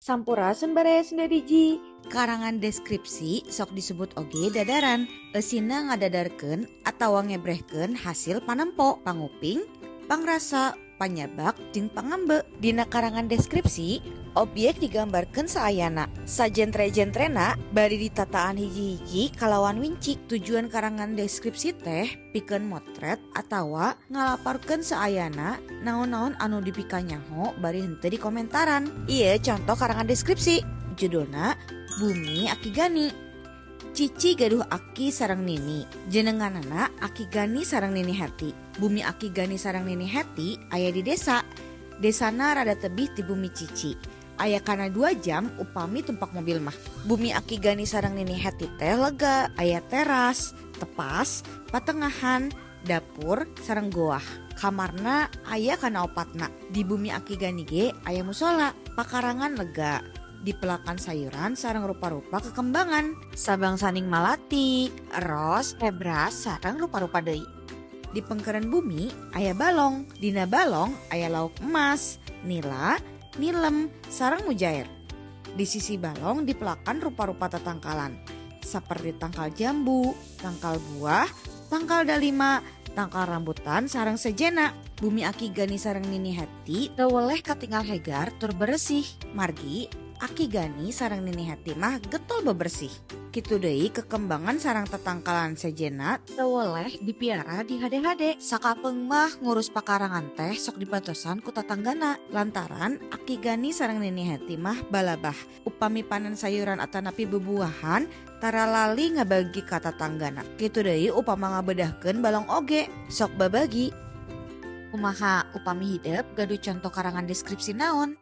Sampurasun baraya Sunda Diji. Karangan deskripsi sok disebut oge dadaran. Eusina ngadadarkeun atawa ngebrehkeun hasil panempo, panguping, pangrasa, panyabak jeung pangambe. Dina karangan deskripsi, objek digambarkeun saayana. Sajentre-jentrena bari ditataan hiji-hiji kalawan wincik. Tujuan karangan deskripsi teh pikeun motret atawa ngalaporkeun saayana naon-naon anu dipikanyaho bari henteu dikomentaran. Ieu contoh karangan deskripsi. Judulna Bumi Aki Gani. Cici gaduh aki sareng nini. Jenenganana Aki Gani sareng Nini Heti. Bumi Aki Gani sareng Nini Heti aya di desa. Desana rada tebih ti bumi Cici. Aya kana 2 jam upami tumpak mobil mah. Bumi Aki Gani sareng Nini Heti teh lega, aya teras, tepas, patengahan, dapur, sareng goah. Kamarna aya kana opatna. Di bumi Aki Gani ge aya musola, pakarangan lega. Dipelakan sayuran sareng rupa-rupa kekembangan, sabang saning malati, ros, hebras, sareng rupa-rupa deui. Di pengkeren bumi aya balong, dina balong aya lauk emas, nila, nilem, sareng mujair. Di sisi balong dipelakan rupa-rupa tetangkalan, seperti tangkal jambu, tangkal buah, tangkal dalima, tangkal rambutan sareng sejena. Bumi Aki Gani sareng Nini Heti teu weleh katinggal hegar tur beresih. Margi Aki Gani sareng Nini Heti mah getol bebersih. Kitu deui kekembangan sareng tetangkalan sejena teu weleh dipiara di hade-hade. Sakapeung mah ngurus pakarangan teh sok dibantosan ku tatanggana. Lantaran Aki Gani sareng Nini Heti mah balabah. Upami panen sayuran atanapi bubuahan tara lali ngabagi ka tatanggana. Kitu deui upama ngabedahkeun balong oge sok babagi. Kumaha upami hidep gaduh contoh karangan deskripsi naon?